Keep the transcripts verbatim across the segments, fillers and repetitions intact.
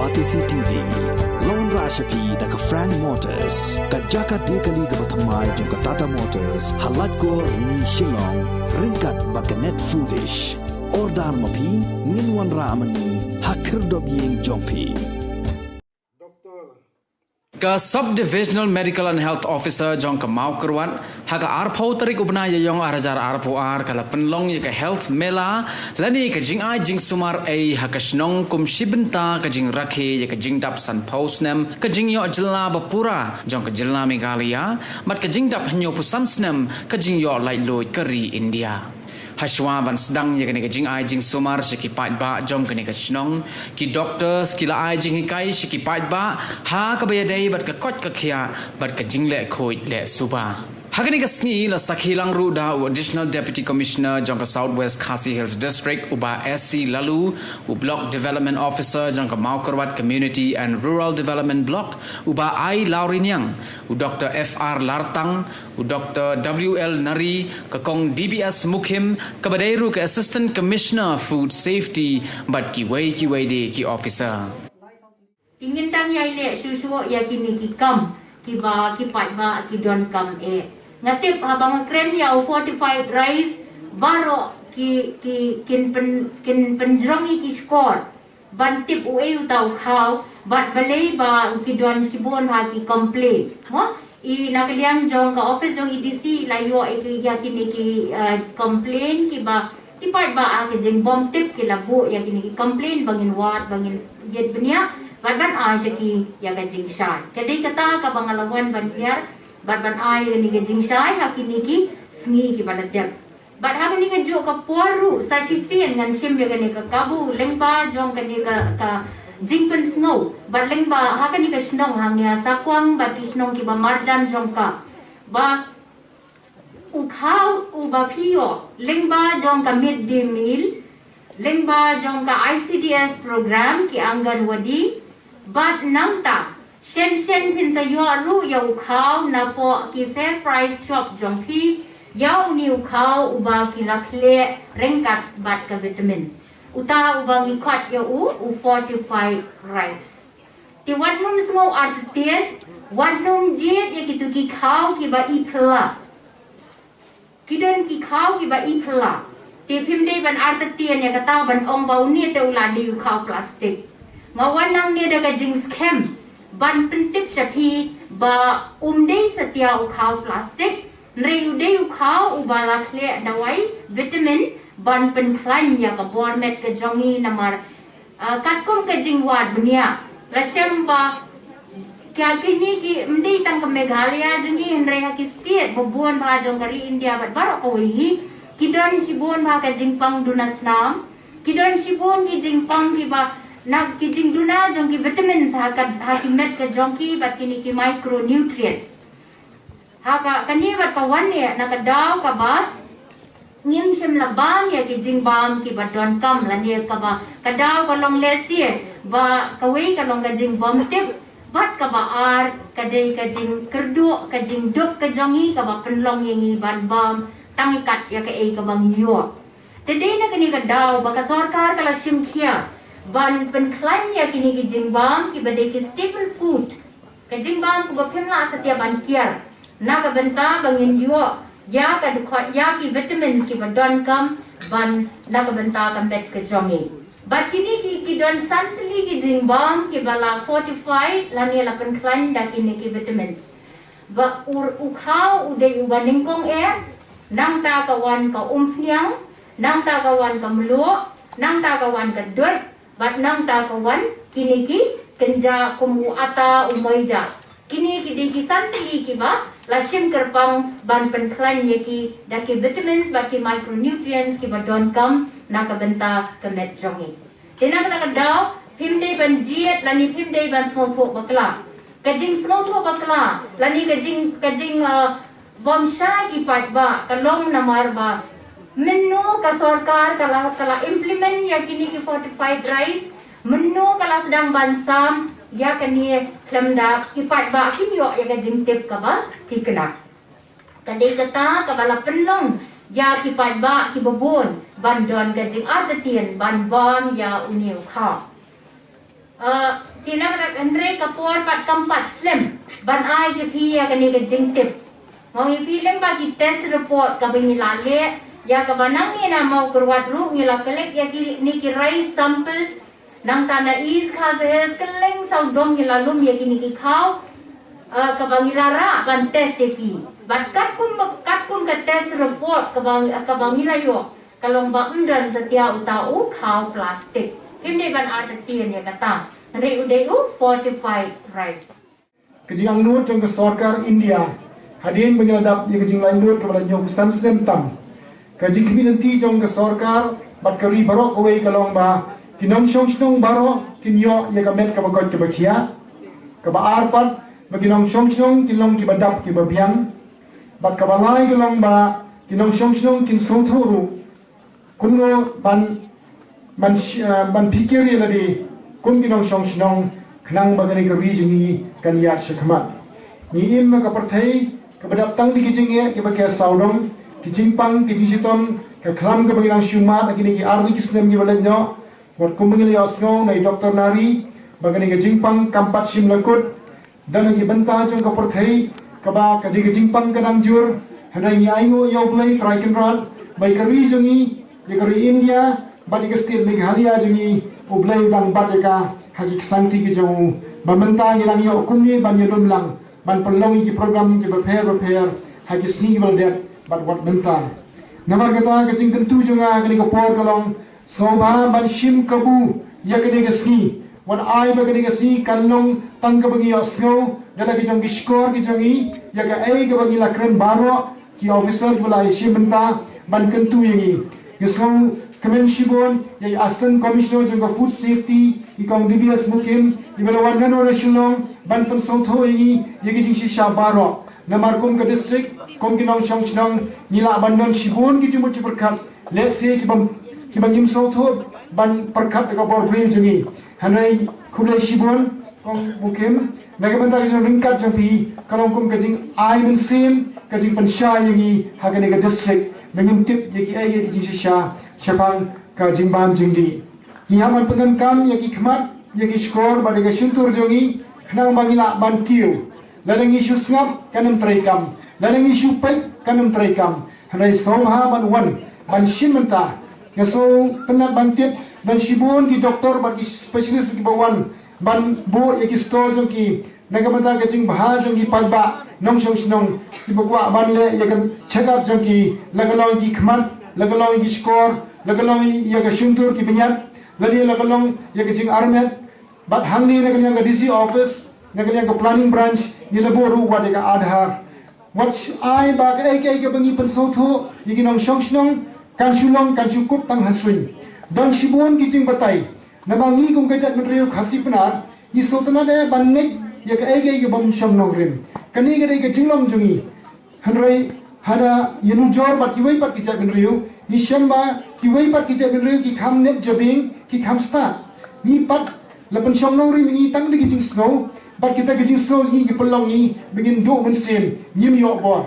Batesi T V. Long rah sha phi da ka Frank Motors, ka jaka de kali kaba thymmai jong ka Tata Motors, ha Laitkor Rni Shillong, ryngkat bad ka Net Foodish. Order ma phi, ngin wanrah ma ngi ha khyrdop ïing jong phi. Ka Sub Divisional Medical and Health Officer jong ka Mawkyrwat, ha ka arphew tarik u bnai Ïaiong ar hajar arphew ar ka la pynlong ïa ka Health Mela, lane ka jingai jingsumar ei ha ka shnong kum shi bynta ka jingrakhe ïa ka jingdap sanphew snem ka jingïoh jylla ba pura jong ka jylla Meghalaya, bad ka jingdap hynñiewphew san snem ka jingïoh laitluid ka ri India. Hashwa ban sdang ïa kane ka jingai jingsumar sha ki paidbah jong kane ka shnong, ki doctors ki la ai jinghikai sha ki paidbah ha kaba ïadei bad ka koit ka khiah bad ka jingleh khuid leh suba. Ha kane ka sngi la sakhi lang ruh da u Additional Deputy Commissioner jong ka South West Khasi Hills District, u Bah S C Laloo, u Block Development Officer jong ka Mawkyrwat Community and Rural Development Block, u Bah I Lawriniang, u Doctor F R Lartang, u Doctor W L Nari, ka Kong D B S Mukhim, kaba dei ruh ka Assistant Commissioner Food Safety, bad kiwei kiwei de ki officer. Te ngin dang ïai leh shuh shuh ïa kine ki kam kiba ki paidbah ki donkam eh. Nga tip haba nga kren ïa u fortified rice baroh ki, ki, kin pyn, kin pynjrong ïa ki shkor ban tip uei uta u khaw, bad balei ba ki don shibun ha ki complain. Mo? I na ka liang jong ka office jong i D C la ïoh ïa ki, ïa kine ki, eh, complain kiba ki paidbah ha ka jingbymtip ki la buh ïa kine ki complain ba ngin wad, ba ngin ïit bniah bad ban ai sha ki ïa ka jingshai. Ka dei kata kaba nga la wan ban hiar bad ban ai ïa kane ka jingshai ha kine ki sngi kiba la dep. Bad ha kane kajuh ka por ruh sa shisien ngan shim ïa kane ka kabu lyngba jong kane ka, ka jingpynsngew bad lyngba ha kane ka shnong hangne ha Sakwang bad ki shnong kiba marjan jong ka, ba u khaw uba phi ïoh lyngba jong ka mid day meal, lyngba jong ka I C D S program, ki Anganwadi, bad nangta shen shen phin sa ïoh ruh ïa u khaw napoh ki Fair Price shop jong phi, ïa une u khaw uba ki la khleh ryngkat bad ka vitamin, uta uba ngi khot ïa u, u fortified rice. Te wat nym sngew artatien, wat nym jied ïa kito ki khaw kiba i phylla. Ki don ki khaw kiba i phylla. Te phim dei ban artatien ïa kata ban ong ba une te u la dei u khaw plastik. Nga wan hangne da ka jingskhem ban pyntip sha phi ba um dei satia u khaw plastik, hynrei u dei u khaw uba la khleh dawai vitamin ban pynkhlaiñ ïa ka bor met ka jong ngi namar, ah, katkum ka jingwad bniah la shem ba ka kine ki, ym dei tang ka Meghalaya jong ngi hynrei ha ki state ba bun bha jong ka ri India bad baroh kawei hi ki don shibun bha ka jingpang duna snam, ki don shibun ki jingpang kiba na ki jingduna jong ki vitamins ha ka, ha ki met ka jong ki bad kine ki micronutrients. Ha ka, kane bad ka wan eh na ka daw kaba ngim shym la bam ïa ki jingbam kiba donkam lane kaba ka daw ka long lehse ba kawei ka long ka jingbymtip, bad kaba ar ka dei ka jingkyrduh, ka jingduk ka jong ngi kaba pynlong ïa ngi ban bam tang kat ïa kaei kaba ngi ïoh. Te dei na kane ka daw ba ka sorkar ka la shim khia ban pynkhlaiñ ïa kine ki jingbam kiba dei ki staple food. Ka jingbam kaba phim lah satia ban kiar na ka bynta ba ngin ïoh ïa ka dkhot ïa ki vitamins kiba donkam ban na ka bynta ka met ka jong ngi. Bad kine ki, ki don san tylli ki jingbam kiba la fortified lane la pynkhlaiñ da kine ki vitamins. Ba u, u khaw u dei uba nyngkong eh, nangta ka wan ka umphniang, nangta ka wan ka mluh, nangta ka wan ka dud, bad nangta ka wan kine ki kynja kum u ata, u maida. Kine ki dei ki san tylli kiba la shim kyrpang ban pynkhlaiñ ïa ki da ki vitamins bad ki micronutrients kiba donkam na ka bynta ka met jong ngi. Te na kata ka daw phim dei ban jied lane phim dei ban sngewthuh bakla. Ka jingsngewthuh bakla lane ka jing, ka jing, uh, bym shai ki paidbah ka long namar ba mynno ka sorkar ka la, ka la implement ïa kine ki fortified rice, mynno ka la sdang ban sam ïa kane khlem da ki paidbah kim ïoh ïa ka jingtip kaba thikna. Ka dei kata kaba la pynlong ïa ki paidbah kiba bun ban don ka jingartatien ban bam ïa une u khaw. Uh, Ki nang rak, hynrei ka por pat kam pat slem ban ai sha phi ïa kane ka jingtip. Nga ong ïa phi lyngba ki test report kaba ngi la leh, ïa kaba nang ïa na Mawkyrwat ruh ngi la collect ïa kine ki rice sample, nangta na East Khasi Hills kylleng sawdong ngi la lum ïa kine ki khaw, eh, kaba ngi la rah ban test ïa ki. Bad katkum, katkum ka test report kaba, kaba ngi la ïoh, ka long ba ym don satia uta u khaw plastik. Phim dei ban artatien ïa kata. Hynrei u dei u fortified rice. Ka jingangnud jong ka sorkar India hadien ba ngi la dap ïa ka jinglaitluid kaba la ñiew san snem tam. Ka jingkhmih lynti jong ka sorkar bad ka ri baroh kawei ka long ba ki nongshong shnong baroh kin ïoh ïa ka met kaba koit kaba khiah. Kaba ar pat, ba ki nongshong shnong kin long kiba dap kiba biang. Bad kaba lai ka long ba ki nongshong shnong kin sngewthuh ruh kumno ban, ban sh-, eh, ban phikir ïa lade kum ki nongshong shnong, khnang ba kane ka ri jong ngi kan ïaid shakhmat. Ngi im ha ka pyrthei kaba dap tang da ki jingeh kiba ker sawdong, ki jingpang, ki jingshitom, ka khlam kaba ngi nang shu mad ha kine ki arngut ki snem kiba leit noh. Wat kum ba ngi la ïohsngew na i Doctor Nari ba kane ka jingpang kam pat shym la kut. Don ha ki bynta jong ka pyrthei kaba ka dei ka jingpang ka dang jur. Hynrei ngi ainguh ïa U Blei Trai Kynrad ba ïa ka ri jong ngi, ïa ka ri India bad ïa ka state Meghalaya jong ngi, U Blei u dang bat ïa ka ha ki ksangti ki jong u ba mynta ngi dang ïoh kumne ban ïalum lang ban pynlong ïa ki program kiba pher bapher ha ki sngi kiba la dep bad wat mynta. Namar kata ka jingkyntu jong nga ha kane ka por ka long, sngewbha ban shim kabu ïa kane ka sngi. Wat ai ba kane ka sngi kan long tang kaba ngi ïohsngew da la ki jong ki shkor ki jong ngi ïa kaei kaba ngi la kren baroh, ki officer kiba la ïashim bynta ban kyntu ïa ngi. Ngi sngewkmen shibun ïa i Assistant Commissioner jong ka Food Safety, i Kong D B S Mukim, iba la wan naduh na Shillong ban pynsngewthuh ïa ngi ïa ki jingshisha baroh. Namar kum ka district, kum ki nongshong shnong, ngi lah ban don shibun ki jingmut jingpyrkhat, let's say, kiba, kiba ngim sngewthuh ban pyrkhat da ka bor briew jong ngi. Hynrei khublei shibun Kong Mukim, na ka bynta ka jingryngkat jong phi, ka long kum ka jingai mynsiem, ka jingpynshai ïa ngi ha kane ka district ba ngin tip ïa kiei kiei ki jingshisha shaphang ka jingbam jingdih. Ngi hap ban pyndonkam ïa ki khmat, ïa ki shkor bad ïa ka shyntur jong ngi, khnang ba ngi lah ban kiew. Lada ngi shu sngap kan ym treikam, lada ngi shu peit kan ym treikam. Hynrei sngewbha ban wan ban shim bynta. Nga sngewtynnat ban tip don shibun ki doktor bad ki specialist kiba wan ban buh ïa ki stall jong ki na ka bynta ka jingbha jong ki paidbah nongshong shnong kiba kwah ban leh ïa ka check up jong ki, la ka long ïa ki khmat, la ka long ïa ki shkor, la ka long ïa ka shyntur ki bniat, lane la ka long ïa ka jingarmet. Bad hangne na ka liang ka D C office, na ka liang ka planning branch, ngi la buh ruh wat ïa ka Aadhaar. Wat ai ba kaei kaei kaba ngi pynsngewthuh ïa ki nongshong shnong kan shu long, kan shu kup tang ha suiñ. Don shibun ki jingbatai. Namar ngi kum ka jaitbynriew Khasi Pnar, ngi sngewtynnat eh ban ngeit ïa kaei kaei kaba ym shong nongrim. Kane ka dei ka jinglong jong ngi. Hynrei haba ïanujor bad kiwei pat ki jaitbynriew, ngi shem ba kiwei pat ki jaitbynriew ki kham nep jabieng, ki kham stad. Ngi pat la pynshong nongrim ïa ngi tang da ki jingsngew, bad kita ki jingsngew ïa ngi ki pynlong ngi ba ngin duh mynsiem, ngim ïoh bor.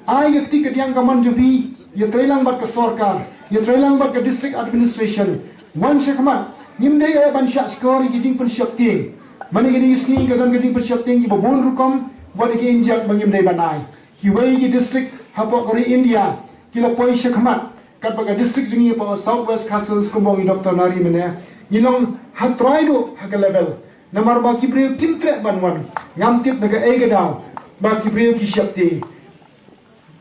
Ai ka kti kadiang kamon jong phi, ïatreilang bad ka sorkar, ïatreilang bad ka district administration. Wan shakhmat, ngim dei eh ban shah shkor ïa ki jingpynsheptieng. Mynne kine ki sngi ka don ka jingpynsheptieng kiba bun rukom, wat ïa ki injek ba ngim dei ban ai. Kiwei ki district hapoh ka ri India ki la poi shakhmat, katba ka district jong ngi hapoh South West Khasi Hills kumba ong i Doctor Nari mynne, ngi long ha trai duh ha ka level. Namar ba ki briew kim treh ban wan, ngam tip na kaei ka daw ba ki briew ki sheptieng.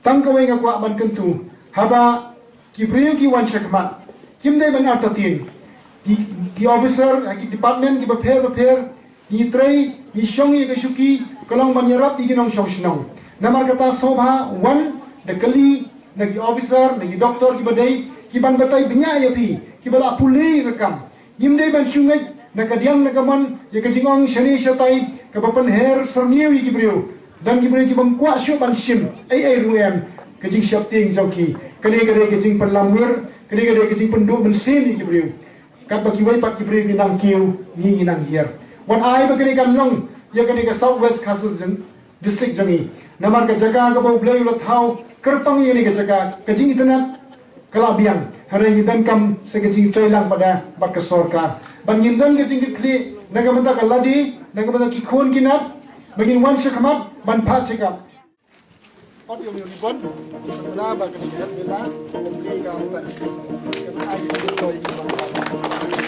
Tang kawei nga kwah ban kyntu, haba ki briew ki wan shakhmat, kim dei ban artatien. Ki, ki officer ha ki department kiba pher bapher, ngi trei, ngi shong ïa ka shuki, ka long ban ïarap ïa ki nongshong shnong. Namar kata sngewbha wan da kylli na ki officer, na ki doktor kiba dei, ki ban batai bniah ïa phi, kiba la pule ïa ka kam. Ngim dei ban shu ngeit na kadiang na kamon ïa ka jingong shane shatai kaba pynher syrngiew ïa ki briew. Don ki briew ki bym kwah shuh ban shim ei ei ruh em ka jingsheptieng jong ki. Kane ka dei ka jingpynlamwir, kane ka dei ka jingpynduh mynsiem ïa ki briew. Katba kiwei pat ki briew ki nang kiew, ngi ngi nang hiar. Wat ai ba kane kan long ïa kane ka South West Khasi Hills district jong ngi. Namar ka jaka kaba U Blei u la thaw kyrpang ïa kane ka jaka, ka jingitynnad ka la biang, hynrei ngi donkam sa ka jingtrei lang bad, bad ka sorkar. Bad ngin don ka jingkitkhlieh na ka bynta ka lade, na ka bynta ki khun ki nat, ba ngin wan sha khmat ban phah check up. Ot ïa u ribbon, na ba ka dei ka health villa, ka dei ka bynta ka si. Ka ai ka dei ka